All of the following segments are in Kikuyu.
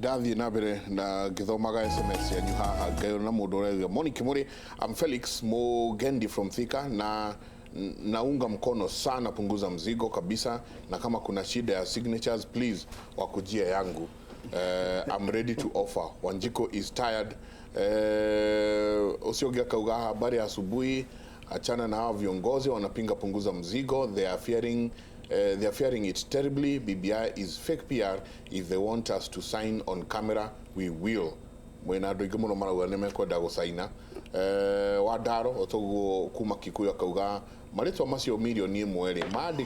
Ndathiĩ na mbere na ngĩthomaga SMS yanyu haha, ngaiona mũndũ ũrauga, "Moni Kimuri, I'm Felix Mugendi from Thika na naunga mkono sana Punguza Mzigo kabisa, na kama kuna shida ya signatures, please wakujia yangu. I'm ready to offer. Wanjiku is tired." Ũcio ũngĩ akauga, "Habari ya asubuhi, achana na hawa viongozi wanapinga Punguza Mzigo. They are fearing it terribly. BBI is fake PR. If they want us to sign on camera, we will." Mwena andũ aingĩ mũno marauga nĩ mekwenda gũcaina. Wandaro otoguo kuma Kikuyu akauga marĩtwa macio 1 million rĩ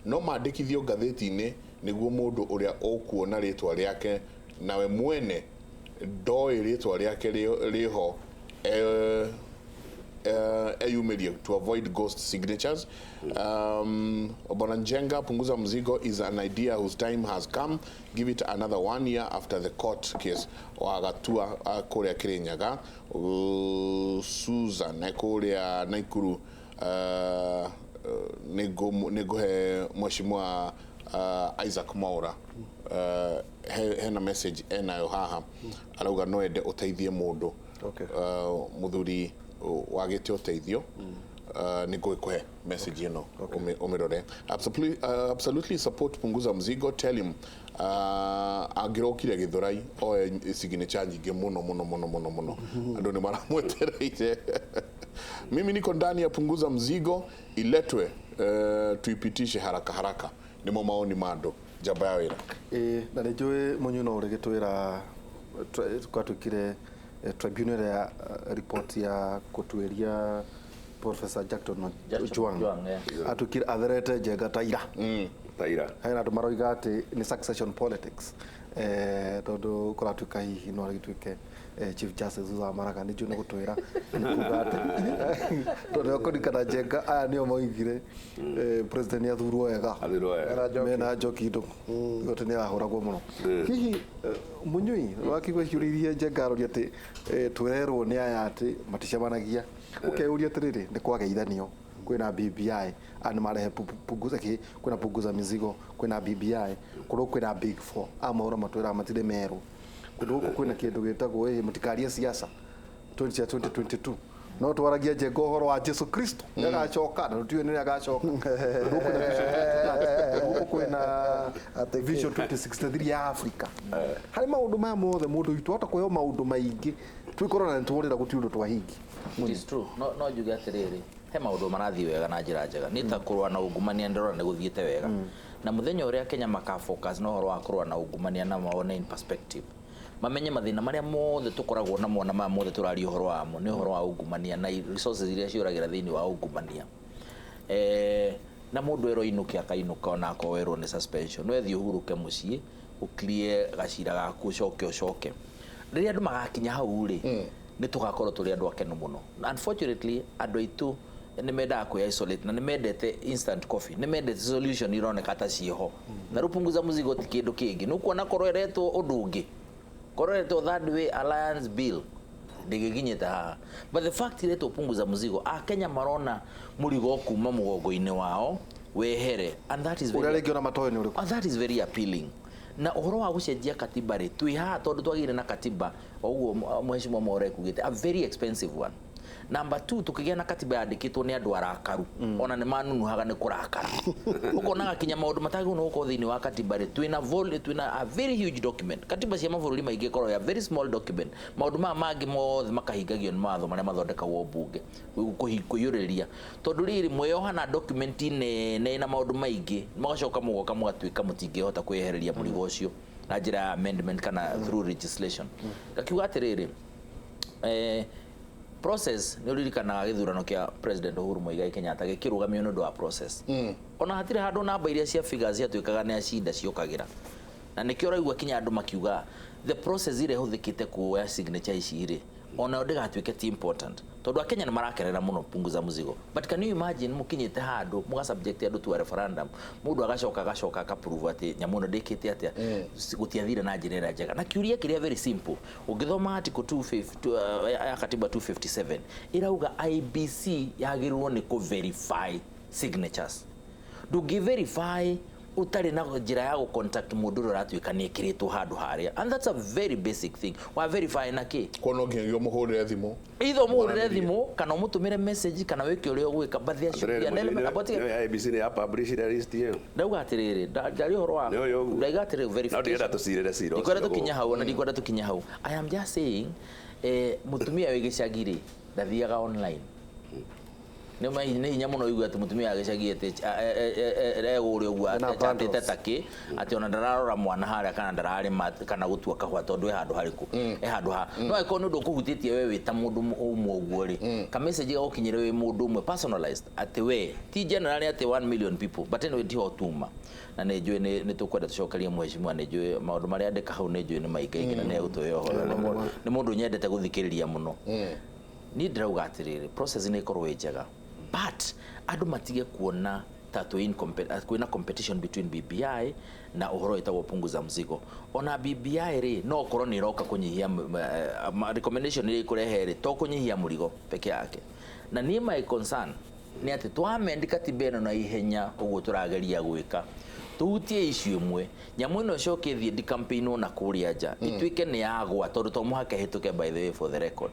no mandĩkithio ngathĩti-inĩ nĩguo mũndũ ũrĩa ũkuona rĩtwa rĩake nawe mwene ndoĩ rĩtwa rĩake rĩho eyumirie to avoid ghost signatures. Bwana Njenga, "Punguza Mzigo is an idea whose time has come. Give it another one year after the court case." Wagatua kũrĩa Kirinyaga. Susan kũrĩa Naikuru, nĩngũhe Mheshimiwa Isaac Mwaura hena message enayo haha, arauga no ende ũteithie mũndũ mũthuri wagĩte ũteithio. Nĩ ngũgĩkũhe message ĩno ũmĩrore. Absolutely support Punguza Mzigo. Tell him angĩrokire Gĩthũrai oe signature nyingĩ mũno mũno mũno mũno mũno, andũ nĩ maramwetereire. Mimi niko ndani ya Punguza Mzigo, iletwe tuipitishe haraka haraka. Nĩmo maoni ma andũ. Njamba ya wĩra. Ĩĩ, na nĩ njũĩ mũnyũ no ũrĩgĩtwĩra gwatuĩkire tribunal ya report ya gũtuĩria Professor Jackton Jackton Ojwang Ojwang, yeah. atuĩkire atherete Njenga ta ira. Taira. Hena andũ maroiga atĩ nĩ succession politics, tondũ kũratuĩka hihi no agĩtuĩke chief justice thutha wa Maraga. Nĩ njũĩ nĩ gũtwĩra nĩ kuga atĩ tondũ kũrikana Njenga aya nĩo moigire president nĩ athurwo wega. Athurwo wega. Mena Njoki Ndung'u atĩ nĩ arahũragwo mũno. Hihi Mũnyui wakigua ciũrĩirie Njenga aroria atĩ twĩrerwo nĩ aya atĩ maticemanagia, ũkeyũria atĩrĩrĩ, nĩ kwageithanio kwĩna BBI, aya nĩ marehe punguza kĩ, kwĩna Punguza Mizigo, kwĩna BBI, kũrũ kwĩna Big Four a mohoro matwĩraga matirĩ merũ kũndũ gũkũ kwĩna kĩndũ gĩtagwo mũtikarie siasa 20 ya 2022, no twaragia Njenga ũhoro wa Jesu Kristo nĩ agacoka na tũtiũĩ nĩ agacoka. Kũndũ gũkũ kwĩna Vision 2030, kũndũ gũkũ kwĩna Vision 2063 ya Africa. Harĩ maũndũ maya mothe mũndũ witũ hota kũheo maũndũ maingĩ twĩkorwo na nĩtworĩra gũtirĩ ũndũ twahingi. It is true. No njuge atĩrĩrĩ, he maũndũ marathiĩ wega na njĩra njega, nĩ ta kũrũa na ungumania, ndĩrona nĩ gũthiĩte wega, na mũthenya ũrĩa Kenya makafocus na ũhoro wa kũrũa na ungumania na mawone in perspective, mamenye mathĩna marĩa mothe tũkoragwo namo na maya mothe tũraria ũhoro wamo nĩ ũhoro wa ungumania na resources iria ciũragĩra thĩinĩ wa ungumania, na mũndũ erwo inũke akainũka, ona akorwo werwo nĩ suspension, we thiĩ ũhurũke mũciĩ, ũclear gacira gaku, ũcoke ũcoke. Rĩrĩa andũ magakinya hau rĩ, nĩ tũgakorwo tũrĩ andũ akenu mũno. Unfortunately, andũ aitũ nĩ mendaga kwĩ isolate na nĩ mendete instant coffee, nĩ mendete solution ironeka ta ciĩho, na rĩu Punguza Mzigo ti kĩndũ kĩngĩ. Nĩ ũkuona korwo ĩretwo ũndũ ũngĩ, korwo ĩretwo Third Way Alliance Bill, ndĩgĩkinyĩte haha, but the fact iretwo Punguza Mzigo, Akenya marona mũrigo kuma mũgongo-inĩ wao wehere, and that is ũrĩa very rĩngĩ ona matoĩ nĩ ũrĩkũ. And that is very appealing. Na ũhoro wa gũcenjia katiba rĩ, twĩ haha tondũ twagĩire na katiba o ũguo Mheshimiwa Mwaura ekugĩte, a very expensive one. Number two, tukĩgĩa na katiba yandĩkĩtwo nĩ andũ arakaru, ona nĩ manunuhaga nĩ kũrakara, ũkonaga kinya maũndũ matagĩrĩirwo nĩ gũkorwo thĩinĩ wa katiba rĩ, twĩna twĩna a very huge document. Katiba cia mabũrũri maingĩ ĩkoragwo a very small document, maũndũ maya mangĩ mothe makahingagio nĩ mawatho marĩa mathondekagwo mbunge kũiyũrĩrĩria, tondũ rĩrĩ mweyoha na document nene na maũndũ maingĩ, mũgacoka mũgoka mũgatuĩka mũtingĩhota kwĩyehereria mũrigo ũcio na njĩra ya amendment kana through legislation. Ngakiuga atĩrĩrĩ, process, nĩ ũririkanaga gĩthurano kĩa President Uhuru Muigai Kenyatta gĩkĩrũgamio nĩ ũndũ wa process. Ona hatirĩ handũ namba iria cia figures ciatuĩkaga nĩ acinda ciũkagĩra, na nĩkĩo ũraigua kinya andũ makiuga the process ĩrĩa ĩhũthĩkĩte kuoya signature ici rĩ, onayo ndĩgatuĩke ti important, tondũ Akenya nĩ marakenera mũno Punguza Mzigo. But can you imagine mũkinyĩte handũ mũga subject andũ to a referendum, mũndũ agacoka akaprove atĩ nyamũ ĩno ndĩkĩte atĩa, gũtiathire na njĩra ĩrĩa njega? Na kĩũria kĩrĩa very simple, ũngĩthoma article 250 ya katiba 257 ĩrauga IEBC yagĩrĩirwo nĩ kũ verify signatures. Ndũngĩ verify Utarĩ na njĩra ya gũ-contact mũndũ ũrĩa ũratuĩka nĩ ĩkĩrĩtwo handũ harĩa, and that's a very basic thing. Wa verify na kĩ? Kwa no nginyagia ũmũhũrĩre thimũ. Either ũmũhũrĩre thimũ kana ũmũtũmĩre message kana wĩke ũrĩa ũgwĩka, but there should be an element about it. Ya ABC nĩ ya publish list ĩyo. Ndauga atĩrĩrĩ, ndaria ũhoro wa Nĩ ũyũ ũguo. Ndauga atĩrĩrĩ, No verification. ndĩrenda tũcirĩre cira Ndikwenda ũcio. tũkinye hau, ona ndikwenda tũkinye hau. I am just saying, mũtumia wĩ gĩcagi rĩ, ndathiaga online. Nĩ hinya mũno ũigue atĩ mũtumia wa gĩcagi atĩ egũrĩa ũguo Ena acatĩte bundles. takĩ atĩ ona ndararora mwana harĩa kana ndararĩma kana gũtua kahũa tondũ e handũ harĩkũ, e handũ ha no angĩkorwo nĩ ũndũ ũkũhutĩtie we wĩ ta mũndũ ũmwe ũguo rĩ, ka message gagũkinyĩre wĩ mũndũ ũmwe personalized, atĩ we ti generally atĩ 1 million people, but anyway ndiho tuma na nĩ njũĩ nĩ tũkwenda tũcokerie mheshimiwa, nĩ njũĩ maũndũ marĩa andĩka hau nĩ njũĩ nĩ maingaingĩ na nĩ egũtũhe ũhoro. Nĩ mũndũ nyendete gũthikĩrĩria mũno. Niĩ ndĩrauga atĩrĩrĩ, process nĩ ĩkorwo ĩ njega, but andũ matige kuona ta kwĩna competition between BBI na ũhoro wĩtagwo punguza mzigo. Ona BBI rĩ, no ũkorwo nĩ ĩroka kũnyihia recommendation iria ikũrehe rĩ, to kũnyihia mũrigo peke yake. Na niĩ my concern nĩ atĩ twamend katiba ĩno na ihenya ũguo tũrageria gwĩka, tũhutie issue ĩmwe, nyamũ ĩno ĩcoke ĩthiĩ ndikampeinwo na kũrĩa nja, ituĩke nĩ yagwa, tondũ to mũhaka ĩhĩtũke. By the way, for the record,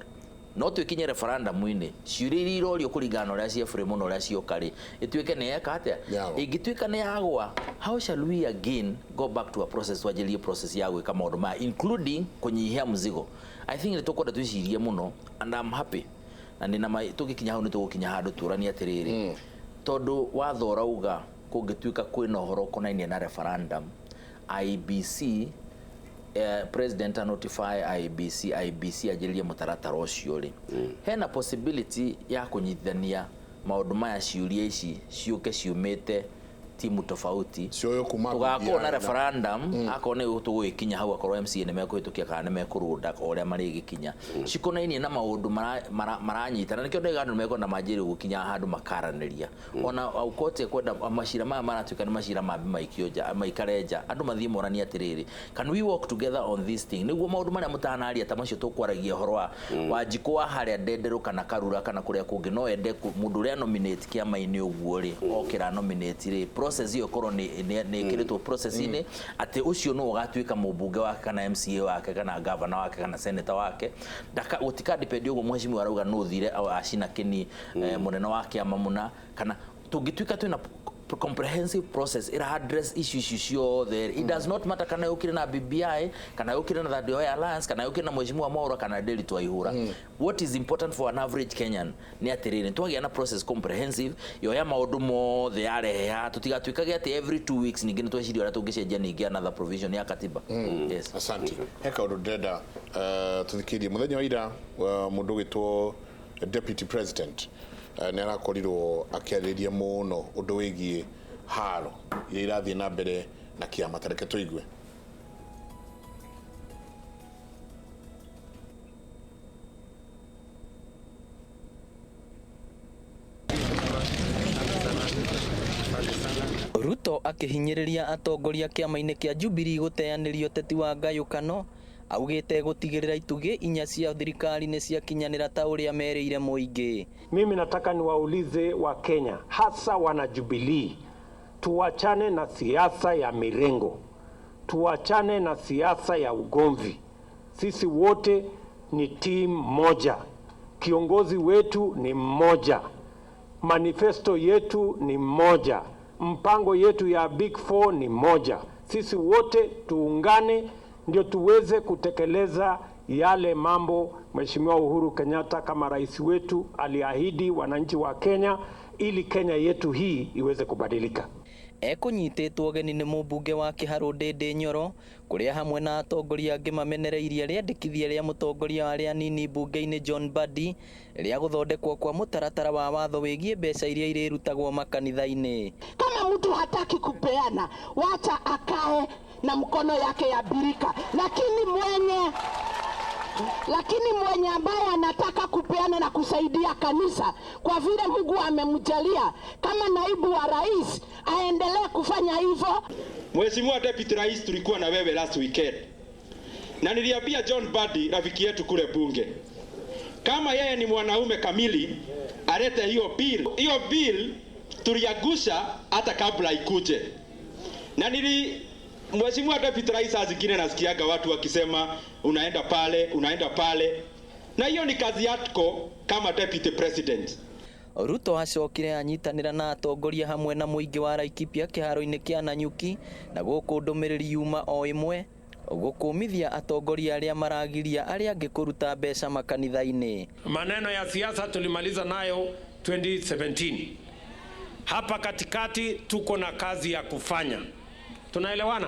no twĩkinye referendum-inĩ, ciũria iria irorio kũringana na ũrĩa ciebũrĩ mũno ũrĩa cioka rĩ, ĩtuĩke nĩ yeka atĩa. Yagwa. Ĩngĩtuĩka nĩ yagwa, how shall we again go back to a process, twanjĩrĩrie process ya gwĩka maũndũ maya, including kũnyihia mzigo? I think nĩ tũkwenda twĩcirie mũno, and I'm happy na ndĩna ma tũgĩkinya hau nĩ tũgũkinya handũ tũranie atĩrĩrĩ, tondũ watho ũrauga kũngĩtuĩka kwĩna ũhoro ũkonainie na referendum, IEBC, president a notify IEBC, IEBC anjĩrĩrie mũtaratara ũcio rĩ, hena possibility ya kũnyitithania maũndũ maya, ciũria ici ciũke ciumĩte timu tofauti. Cioywo kuma Tũgakorwo na BBI referendum, akorwo nĩ tũgũgĩkinya hau, akorwo MCA nĩ mekũhĩtũkia kana nĩ mekũrũnda o ũrĩa marĩgĩkinya, cikonainie na maũndũ maranyitana. Nĩkĩo ndaiga andũ mekwenda manjĩrĩ gũkinya handũ makaranĩria, ona aukoti kwenda macira maya maratuĩka nĩ macira mambe maikio nja, maikare nja, andũ mathiĩ moranie atĩrĩrĩ, can we work together on this thing, nĩguo maũndũ marĩa mũtanaria ta macio tũkwaragia ũhoro wa Wanjikũ wa harĩa Ndenderũ kana Karura kana kũrĩa kũngĩ, no ende mũndũ ũrĩa nominate kĩama-inĩ ũguo rĩ, okĩra nominate rĩ, process ĩyo ĩkorwo nĩ ĩkĩrĩtwo process-inĩ atĩ ũcio nĩwe ũgatuĩka mũmbunge wake kana MCA wake kana governor wake kana senator wake. Ndaka gũtika depend ũguo mheshimiwa arauga no thire acina kĩni, mũnene wa kĩama mũna, kana tũngĩtuĩka twĩna comprehensive process ira address issue ici ciothe. It does not matter kana yũkire na BBI kana yũkire na Third Way Alliance kana yũkire na mheshimiwa Mwaura kana Nderitu Waihura. What is important for an average Kenyan nĩ atĩrĩrĩ, twagĩa na process comprehensive yoya maũndũ mothe yarehe haha, tũtigatuĩkage atĩ every 2 weeks ningĩ nĩ tweciria ũrĩa tũngĩcenjia ningĩ another provision ya katiba. Yes. Asante. He kaũndũ ndĩrenda tũthikĩrie. Mũthenya wa ira, mũndũ ũgĩtwo deputy president nĩ arakorirwo akĩarĩrĩria mũno ũndũ wĩgiĩ haro iria irathiĩ na mbere na kĩama. Ta reke tũigue. Ruto akĩhinyĩrĩria atongoria kĩama-inĩ kĩa Jubilee gũteanĩria ũteti wa ngayũkano, augĩte gũtigĩrĩra itugĩ inya cia thirikari nĩ ciakinyanĩra ta ũrĩa merĩire mũingĩ. Mimi nataka niwaulize wa Kenya, hasa wana Jubilee, tuachane na siasa ya mirengo, tuachane na siasa ya ugomvi. Sisi wote ni timu moja, kiongozi wetu ni mmoja, manifesto yetu ni moja, mpango yetu ya Big Four ni moja. Sisi wote tuungane ndio tuweze kutekeleza yale mambo Mheshimiwa Uhuru Kenyatta kama rais wetu aliahidi wananchi wa Kenya ili Kenya yetu hii iweze kubadilika. Ekũnyitĩtwo ũgeni nĩ mũmbunge wa Kĩharũ Ndĩndĩ Nyoro, kũrĩa hamwe na atongoria angĩ mamenereirie rĩandĩkithia rĩa mũtongoria wa arĩa anini mbunge-inĩ John Mbadi rĩa gũthondekwo kwa mũtaratara wa watho wĩgiĩ mbeca iria irĩrutagwo makanitha-inĩ. Kama mtu hataki kupeana, wacha akae na mkono yake ya birika, lakini mwenye ambaye anataka kupeana na kusaidia kanisa, kwa vile Mungu amemjalia kama naibu wa rais, aendelee kufanya hivyo. Mheshimiwa Deputy Rais, tulikuwa na wewe last weekend na niliambia John Mbadi, rafiki yetu kule bunge, kama yeye ni mwanaume kamili alete hiyo bill. Hiyo bill tuliagusha hata kabla ikuje. Na nili Mheshimiwa Deputy Rais, saa zingine nasikiaga watu wakisema unaenda pale, unaenda pale, na hiyo ni kazi yako kama Deputy President. Ruto acokire anyitanĩra na atongoria hamwe na mũingĩ wa Laikipia kĩharo-inĩ kĩa Nanyuki, na gũkũ ndũmĩrĩri yuma o ĩmwe, gũkũmithia atongoria arĩa maragiria arĩa angĩ kũruta mbeca makanitha-inĩ. Maneno ya siasa tulimaliza nayo 2017. Hapa katikati tuko na kazi ya kufanya. Tunaelewana?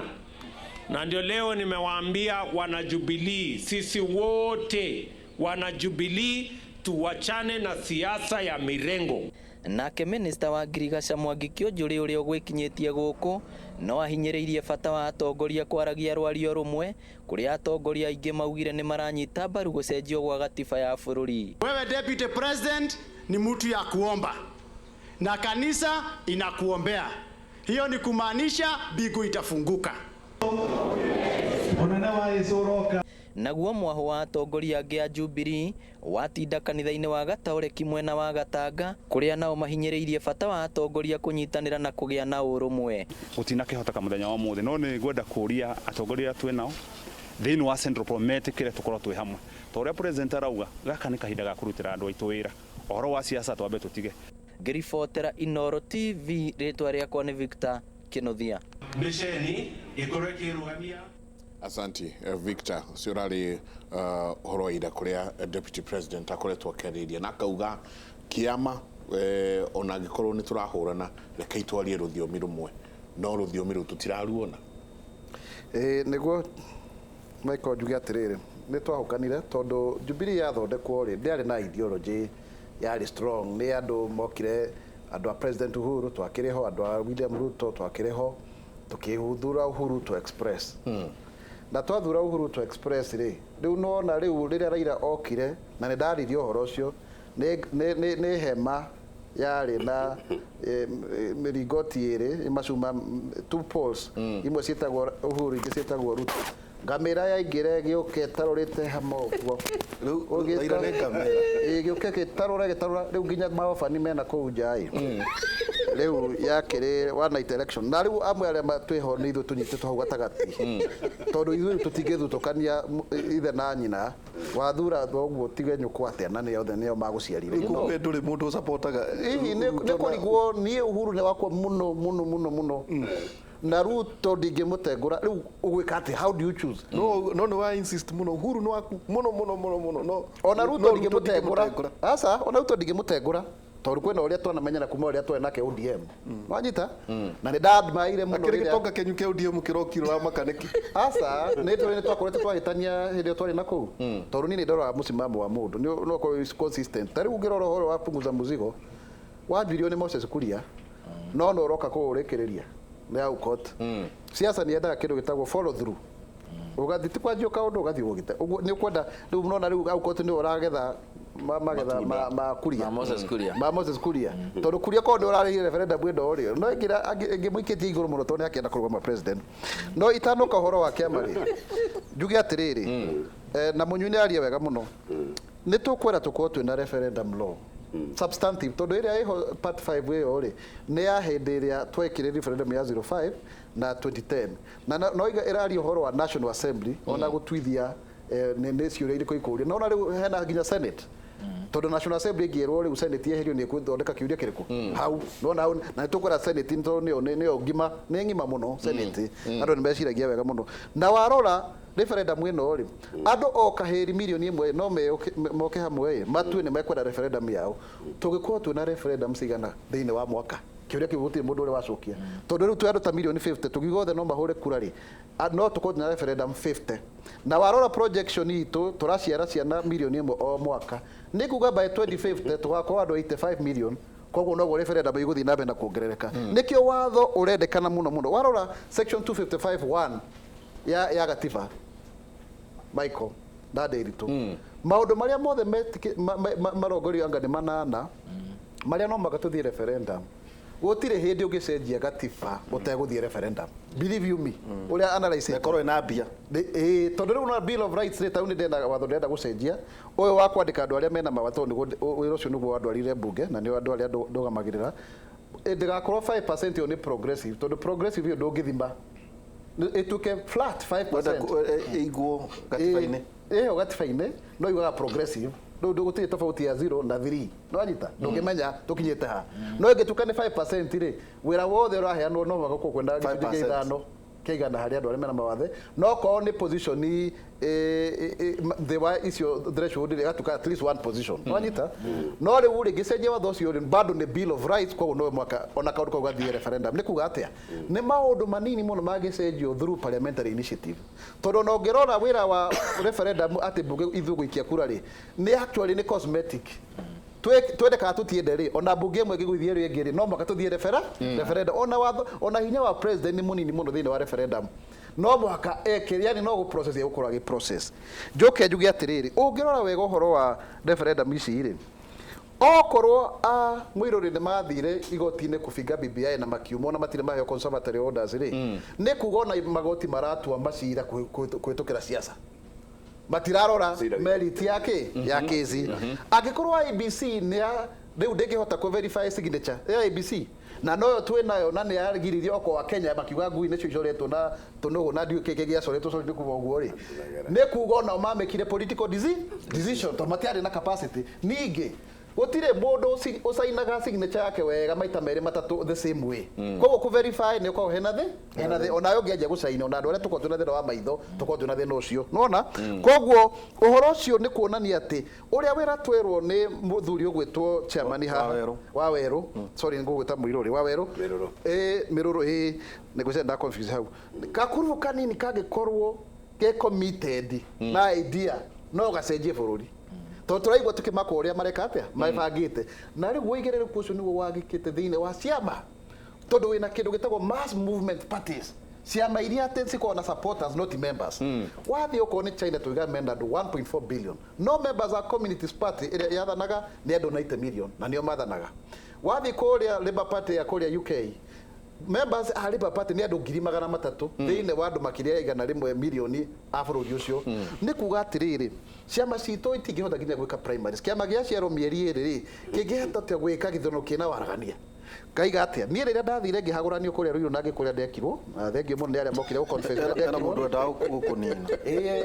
Na ndio leo nimewaambia wana Jubilee, sisi wote wana Jubilee tuwachane na siasa ya mirengo. Nake minista wa ngirigaca Mwangi Kĩũnjũrĩ ũrĩa ũgwĩkinyĩtie gũkũ no ahinyĩrĩirie bata wa atongoria kwaragia rwario rũmwe, kũrĩa atongoria aingĩ maugire nĩ maranyita mbaru gũcenjio gwa gatiba ya bũrũri. Wewe Deputy President ni mtu ya kuomba na kanisa inakuombea, hiyo ni kumaanisha mbingu itafunguka. Naguo mwaho wa atongoria angĩ a Jubilee watinda kanitha-inĩ wa Gataũreki mwena wa Gatanga, kũrĩa nao mahinyĩrĩirie bata wa atongoria kũnyitanĩra na kũgĩa na ũrũmwe. Gũtinakĩhoteka mũthenya wa ũmũthĩ, no nĩ ngwenda kũria atongoria arĩa twĩ nao thĩinĩ wa Central Pro metĩkĩre tũkorwo twĩ hamwe, ta ũrĩa president arauga, gaka nĩ kahinda ga kũrutĩra andũ aitũ wĩra. Ũhoro wa siasa twambe tũtige. Ngĩribotera Inooro TV, rĩtwa rĩakwa nĩ Victor Kĩnuthia. Mĩceni ĩkorwo ĩkĩrũgamia. Asanti Victor, ũcio ũrarĩ ũhoro wa ira kũrĩa Deputy President akoretwo akĩarĩria na akauga kĩama ona angĩkorwo nĩ tũrahũrana, reke itwarie rũthiomi rũmwe, no rũthiomi rũu tũtiraruona. Nĩguo Michael njuge atĩrĩrĩ, nĩ twahũkanire tondũ Jubilee yathondekwo rĩ, ndĩarĩ na ideology yarĩ strong. Nĩ andũ mokire, andũ a President Uhuru twakĩrĩ ho, andũ a William Ruto twakĩrĩ ho, tũkĩthura Uhuru to Express. Na twathura Uhuru to Express rĩ, rĩu nona rĩu rĩrĩa Raila okire, na nĩ ndaririe ũhoro ũcio, nĩ hema yarĩ na mĩringoti ĩrĩ, macuma two poles, imwe ciĩtagwo Uhuru, ingĩ ciĩtagwo Ruto. Ngamĩra yaingĩra ĩgĩũka ĩtarũrĩte hama ũguo. Raila nĩ ngamĩra. Ĩgĩũka ĩgĩtarũra ĩgĩtarũra, rĩu nginya maobani mena kũu nja ĩ. Rĩu yakĩrĩ one night election, na rĩu amwe arĩa twĩho nĩ ithuĩ tũnyitĩtwo hau gatagatĩ, tondũ ithuĩ tũtingĩthutũkania ithe na nyina, wathura thoguo tige nyũkwa atĩa, na nĩo othe nĩo magũciarire. Rĩu we ndũrĩ mũndũ ũcapotaga. Hihi nĩ kũrigwo niĩ Uhuru nĩ wakwa mũno mũno mũno mũno, na Ruto ndingĩmũtengũra. Rĩu ũgwĩka atĩa? How do you choose? No no nĩ wa insist mũno Uhuru nĩ waku mũno mũno mũno mũno, no ona Ruto ndingĩmũtengũra. Aca, ona Ruto ndingĩmũtengũra, tondũ kwĩna ũrĩa twanamenyana kuma ũrĩa twarĩ nake ODM. Wanyita? Na nĩ ndamaire mũno. Akĩrĩ gĩtonga kĩanyu kĩa ODM kĩrokirwo ũramaka nĩkĩ? Aca, nĩ tũrĩ nĩ twakoretwo twahĩtania hĩndĩ ĩyo twarĩ na kũu, tondũ niĩ nĩ ndoraga mũsimamo wa mũndũ, nĩ no ũkorwo wĩ consistent. Ta rĩu ũngĩrora ũhoro wa punguza mzigo wanjirio nĩ Moses Kuria, no no ũroka kũũrĩkĩrĩria nĩ Aukot. Siasa nĩ yendaga kĩndũ gĩtagwo follow through, ũgathiĩ ti kwanjia kaũndũ ũgathiĩ ũgĩte ũguo nĩ ũkwenda. Rĩu nona rĩu Aukot nĩ ũragetha magetha ma Kuria, Ma Moses Kuria. Ma Moses Kuria, tondũ Kuria korwo nĩ ũrarĩhire referendum ĩno rĩ, no ĩngĩra ĩngĩmũikĩtie igũrũ mũno, tondũ nĩ akĩenda kũrũgama president. No itanoka ũhoro wa kĩama rĩ, njuge atĩrĩrĩ, na Mũnyui nĩ aria wega mũno, nĩ tũkwenda tũkorwo twĩna referendum law substantive, tondũ ĩrĩa ĩho part 5 ĩyo rĩ, nĩ ya hĩndĩ ĩrĩa twekire referendum ya 05 na 2010, na no ĩraria ũhoro wa National Assembly ona gũtuithia nĩ ciũria irĩkũ ikũrio, no ona rĩu hena nginya Senate, tondũ National Assembly ĩngĩerwo rĩu Senate yeherio nĩ ĩgũthondeka kĩũria kĩrĩkũ hau nona hau. Na nĩ tũkwenda Senate tondũ nĩyo ngima, nĩ ng'ima mũno Senate, andũ nĩ meciragia wega mũno. Na warora referendum ĩno rĩ, andũ o kahĩri 1 million no moke hamwe ĩ matue nĩ mekwenda referendum yao. Tũngĩkorwo twĩna referendum cigana thĩinĩ wa mwaka? Kĩũria kĩu gũtirĩ mũndũ ũrĩa wacokia, tondũ rĩu twĩ andũ ta 50 million, tũngiuga othe no mahũre kura rĩ, no tũkorwo twĩna referendum 50. Na warora projection itũ, tũraciara ciana 1 million o mwaka, nĩ kuga by 2050 tũgakorwo andũ 85 million. Koguo noguo referendum igũthiĩ na mbere na kuongerereka. Nĩkĩo watho ũrendekana mũno mũno. Warora section 255(1) ya gatiba, Michael na Ndiritu, maũndũ marĩa mothe marongorio anga nĩ manana marĩa no mũhaka tũthiĩ referendum. Gũtirĩ hĩndĩ ũngĩcenjia gatiba ũtegũthiĩ referendum, believe you me, ũrĩa analyse ĩkorwo ĩna mbia. Ĩĩ, tondũ rĩu na Bill of Rights rĩ, tarĩu nĩ ndĩrenda watho ndĩrenda gũcenjia ũyũ wa kwandĩka andũ arĩa mena mawatho, nĩguo wĩra ũcio nĩguo wandwarire mbunge, na nĩo andũ arĩa ndũgamagĩrĩra. Ndĩgakorwo 5% ĩyo nĩ progressive, tondũ progressive ĩyo ndũngĩthima. Ĩtuĩke flat 5%. Ĩigwo gatiba-inĩ. Ĩyo gatiba-inĩ no yugaga progressive. Rĩu gũtirĩ tofauti ya 0 na 3. Nĩwanyita? Ndũngĩmenya tũkinyĩte ha. No ĩngĩtuĩka nĩ 5% rĩ, wĩra wothe ũraheanwo no mũhaka ũkorwo kwĩna gĩcunjĩ kĩa 5 kĩa igana harĩ andũ arĩa mena mawathe. No korwo nĩ position thĩ wa icio threshold rĩ, ĩgatuĩka at least one position. Nĩwanyita? No rĩu rĩ, ngĩcenjia watho ũcio rĩ, bado nĩ bill of rights, koguo no mwaka ona kaũndũ kau gathiĩ referendum. Nĩ kuga atĩa? Nĩ maũndũ manini mũno mangĩcenjio through parliamentary initiative. Tondũ ona ũngĩrora wĩra wa referendum atĩ mbunge ithuĩ gũikia kura rĩ, nĩ actually nĩ cosmetic. Twende kana tũtiende rĩ, ona mbunge ĩmwe ĩngĩgũithia ĩrĩa ĩngĩ rĩ, no mũhaka tũthiĩ referendum. Ona watho, ona hinya wa president nĩ mũnini mũno thĩinĩ wa referendum. No mũhaka eke, yani no gũ process egũkorwo agĩ process. Njoke njuge atĩrĩrĩ, ũngĩrora wega ũhoro wa referendum ici rĩ, okorwo a Mũirũrĩ nĩ mathire igoti-inĩ kũbinga BBI na makiumwo na matirĩ maheo conservatory orders rĩ, nĩ kuga ona magoti maratua macira kũhĩtũkĩra siasa. Matirarora merit ya ya kesi. Angĩkorwo IEBC nĩ ya rĩu ndĩngĩhota kũ verify signature ya IEBC na noyo twĩ nayo na nĩ yagiririo okorwo wa Kenya makiuga ngui nĩcio icoretwo na tũnũgũ na ndiũĩ kĩĩ gĩacoretwo sorry nĩ kuga ũguo rĩ, nĩ kuga onao mamĩkire political decision tondũ matiarĩ na capacity. Ningĩ gũtirĩ mũndũ ũcainaga signature yake wega maita merĩ matatũ the same way. Koguo kũ verify nĩ ũkoragwo hena thĩ onawe ũngĩanjia gũcaina ona andũ arĩa tũkoragwo twĩna thĩna wa maitho tũkoragwo twĩna thĩna ũcio. Nĩwona? Koguo ũhoro ũcio nĩ kuonania atĩ ũrĩa wĩra twerwo nĩ mũthuri ũgwĩtwo chairman haha wa Werũ, sorry ngũgwĩta Mũirũrĩ wa Werũ, Mĩrũrũ, nĩngwĩciria nda confuse hau. Gakuruhu kanini kangĩkorwo ke committed na idea no gacenjie bũrũri. Tondũ tũraigua tũkĩmaka ũrĩa mareka atĩa mabangĩte. Na rĩu ũigĩrĩrĩku ũcio nĩguo wagĩkĩte thĩinĩ wa ciama, tondũ wĩna kĩndũ gĩtagwo mass movement parties, ciama iria atĩ cikoragwo na supporters not members. Wathiĩ okorwo nĩ China tuiga mena andũ 1.4 billion, no members a Communist Party ĩrĩa yathanaga nĩ andũ 90 million na nĩo mathanaga. Wathiĩ kũrĩa Labour Party ya kũrĩa UK, members a Labour Party nĩ andũ 300,000 thĩinĩ wa andũ makĩria ya 100 milioni a bũrũri ũcio. Nĩ kuga atĩrĩrĩ, ciama citũ itingĩhota nginya gwĩka primaries. Kĩama gĩaciarwo mĩeri ĩrĩ rĩ, kĩngĩhota atĩa gwĩka gĩthurano kĩna waragania? Ngaiga atĩa? Niĩ rĩrĩa ndathire ngĩhagũranio kũrĩa Ruiru na ngĩkũrĩa ndekirwo, na thengio mũno nĩ arĩa mokire gũ confess ũrĩa Hena ndekirwo. mũndũ wendaga gũkũnina.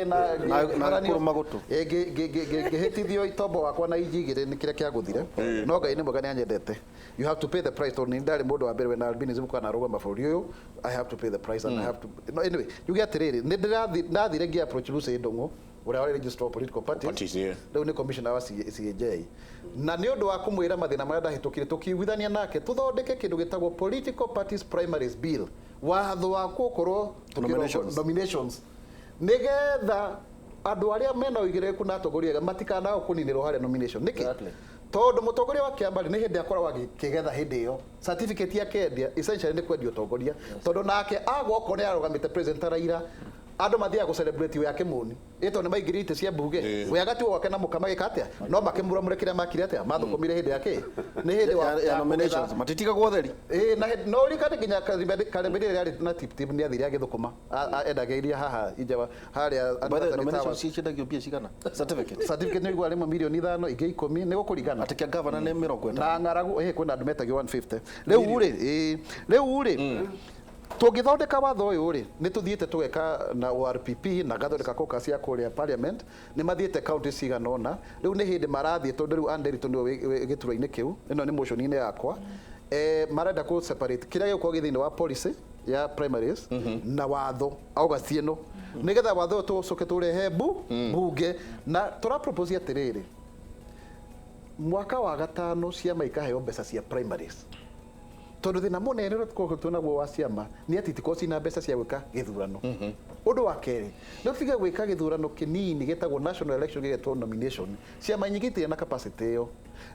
Na Na kũrũma gũtũ. Ngĩhĩtithio itombo wakwa na inji igĩrĩ nĩ kĩrĩa kĩagũthire. No Ngai nĩ mwega nĩ anyendete. You have to pay the price tondũ nĩ ndarĩ mũndũ wa mbere wĩna albinism kana arũgama bũrũri ũyũ. I have to pay the price and I have to. No, anyway, njuge atĩrĩrĩ, nĩ ndathire ngĩ approach Lucy Ndung'u ũrĩa warĩ registrar of political parties. Rĩu nĩ commissioner wa CAJ. Na nĩ ũndũ wa kũmwĩra mathĩna marĩa ndahĩtũkire tũkiiguithania nake tũthondeke kĩndũ gĩtagwo Political Parties Primaries Bill, watho wa gũkorwo nominations, nĩgetha andũ arĩa mena ũigĩrĩrĩku na atongoria ega matikanaga kũninĩrwo harĩa nomination. Nĩkĩ? Tondũ mũtongoria wa kĩama rĩ, nĩ hĩndĩ akoragwo akĩgetha hĩndĩ ĩyo certificate ya kendia essentially nĩ kwendia ũtongoria, tondũ nake agwa okorwo nĩ arũgamĩte president Raila, andũ mathiaga gũ celebrate we Kĩmũni ĩtondũ nĩ maingĩrire itĩ cia mbunge, we agatiwo gwake na mũka magĩka atĩa, no makĩmuramure kĩrĩa makire atĩa mathũkũmire hĩndĩ ya kĩ nĩ hĩndĩ ya nominations matitigagwo theri. Na no ũririkane nginya Karembe rĩrĩa arĩ na tip tip nĩ athire agĩthũkũma endagia iria haha inje harĩa. By the nominations ciendagio mbia cigana? Certificate certificate nĩ igua rĩmwe milioni 5 ingĩ 10 nĩ gũkũringana atĩ kĩa governor nĩ 50 na ng'aragu. Kwĩna andũ metagio 150 rĩu rĩ tũngĩthondeka watho ũyũ rĩ, nĩ tũthiĩte tũgeka na ORPP na gathondeka caucus ya kũrĩa parliament, nĩ mathiĩte county cigana ũna. Rĩu nĩ hĩndĩ marathiĩ tondũ rĩu Ann Nderitu nĩwe wĩ gĩturwa-inĩ kĩu, ĩno nĩ motion-inĩ yakwa. Marenda kũ separate kĩrĩa gĩgũkorwo gĩ thĩinĩ wa policy ya primaries na watho August ĩno, nĩgetha watho ũyũ tũcoke tũrehe mbunge na tũra propose atĩrĩrĩ, mwaka wa gatano ciama ikaheo mbeca cia primaries, tondũ thĩna mũnene ũrĩa tũkoragwo twĩnaguo wa ciama nĩ atĩ itikoragwo ciĩna mbeca cia gwĩka gĩthurano. Ũndũ wa kerĩ, nĩ tũtige gwĩka gĩthurano kĩnini gĩtagwo national election gĩgetwo nomination. Ciama nyingĩ itirĩ na capacity ĩyo.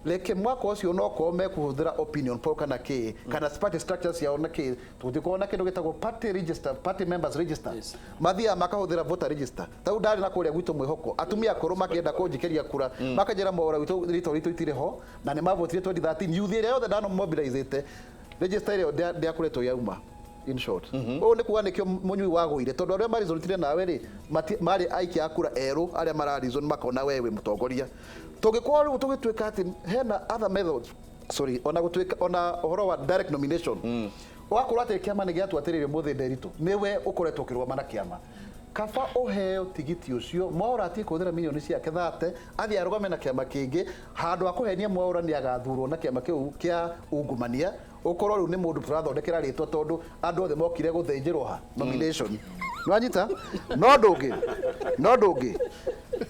Reke mwaka ũcio no korwo mekũhũthĩra opinion poll kana kĩ kana party structures ciao na kĩ, tũtikorwo na kĩndũ gĩtagwo party register, party members register. Mathiaga makahũthĩra voter register. Tau ndarĩ na kũrĩa gwitũ mwĩhoko, atumia akũrũ makĩenda kũnjikĩria kura makanjĩra Mwaura witũ rĩtwa ritũ itirĩ ho, na nĩ mavotire 2013 youth ĩrĩa yothe ndanomobilizĩte register ĩrĩa ndĩakoretwo yauma. In short, ũũ nĩ kuga nĩkĩo mũnyui wagũire, tondũ arĩa marizonire nawe rĩ marĩ aikia a kura erũ arĩa mararizon makona we wĩ mũtongoria. Tũngĩkorwo rĩu tũgĩtuĩka atĩ hena other methods Sorry, ona gũtuĩka ona ũhoro wa direct nomination, ũgakorwo atĩ kĩama nĩ gĩatua atĩrĩrĩ, mũthĩ Nderitu nĩwe ũkoretwo ũkĩrũgama na kĩama, kaba ũheo tigiti ũcio. Mwaũra atige kũhũthĩra mirioni ciake thate athiĩ arũgame na kĩama kĩngĩ, handũ ha kũhenia Mwaũra nĩ agathurwo na kĩama kĩu kĩa ungumania, ũkorwo rĩu nĩ mũndũ tũrathondekera rĩtwa tondũ andũ othe mokire gũthĩnjĩrwo ha nomination. Nĩwanyita? No ndũngĩ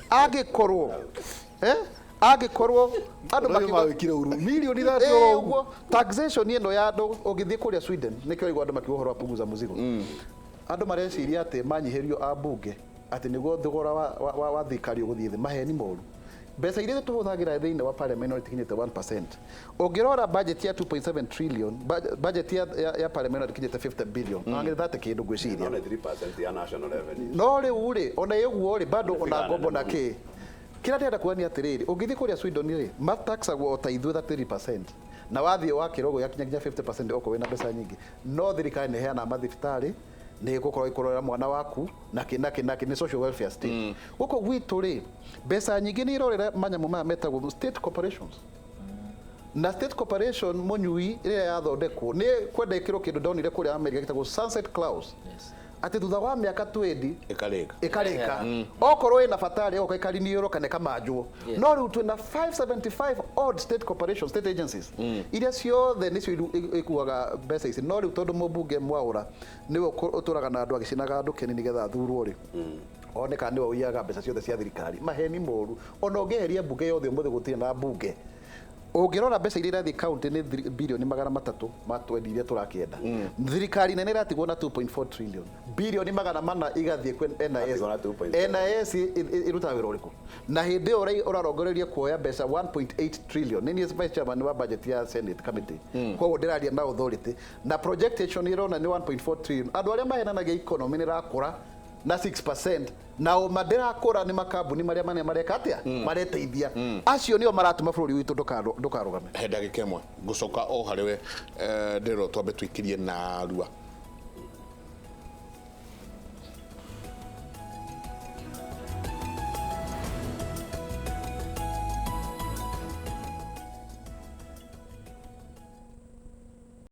angĩkorwo angĩkorwo andũ Ũrĩa mawĩkire ũru. Mirioni 30 oro ũguo. Ũguo taxation ĩno ya andũ, ũngĩthiĩ kũrĩa Sweden, nĩkĩo ũraigua andũ makiuga ũhoro wa punguza mzigo. Andũ mareciria atĩ manyihĩrio ambunge atĩ nĩguo thogora wa thirikari ũgũthiĩ thĩ. Maheni moru. Mbeca iria tũhũthagĩra thĩinĩ wa parliament no itikinyĩte 1%. Ũngĩrora budget ya 2.7 trillion, budget ya parliament no ĩkinyĩte 50 billion, mm. 30 kĩndũ ngwĩciria. No nĩ 3% ya national revenue. No rĩu rĩ, ona ũguo rĩ, bado ona Nĩ ngombo na nene. kĩ kĩrĩa ndĩrenda kuga nĩ atĩrĩrĩ, ũngĩthiĩ kũrĩa Sweden rĩ, mataxagwo o ta ithuĩ 33%, na wathiĩ wakĩra ũguo yakinya nginya 50% okorwo wĩna mbeca nyingĩ. No thirikari nĩ ĩheanaga mathibitarĩ, nĩ ĩgũkorwo ĩkũrorera mwana waku na kĩ na kĩ na kĩ, nĩ social welfare state. Gũkũ gwitũ rĩ, mbeca nyingĩ nĩ irorera manyamũ maya metagwo state corporations, na state corporation mũnyui rĩrĩa yathondekwo nĩ kwenda ĩkĩrwo kĩndũ ndonire kũrĩa America gĩtagwo sunset clause, atĩ thutha wa mĩaka 20 ĩkarĩka. Ĩkarĩka okorwo ĩna bata rĩ, oka ĩkariniũrwo kana ĩkamanjwo. No rĩu twĩna 575 odd state corporations, state agencies, iria ciothe nĩcio ikuaga mbeca ici. No rĩu tondũ mũmbunge Mwaũra nĩwe ũtũraga na andũ agĩcinaga andũ kĩni nĩgetha athurwo rĩ, one kana nĩwe ũiyaga mbeca ciothe cia thirikari. Maheni moru. Ona ũngĩeheria mbunge yothe ũmũthĩ, gũtirĩ na mbunge, ũngĩrora mbeca iria irathiĩ county nĩ birioni 320 iria tũrakĩenda. Thirikari nene ĩratigwo na 2.4 trillion, birioni 400 igathiĩ kwĩ NIS. Iratigwo na 2.4. NIS ĩrutaga wĩra ũrĩkũ? Na hĩndĩ ĩyo ũrarongoreria kuoya mbeca 1.8 trillion. Nĩ niĩ vice chairman wa budget ya Senate committee, koguo ndĩraria na authority, na projection ĩrona nĩ 1.4 trillion. Andũ arĩa mahenanagia economy nĩ ĩrakũra na 6%, na ũma ndĩrakũra nĩ makambuni marĩa manene mareka atĩa, mareteithia. Acio nĩo maratũma bũrũri witũ ndũkarũgame. He ndagĩka ĩmwe ngũcoka o harĩ we, ndĩrwo twambe tũikĩrie narua.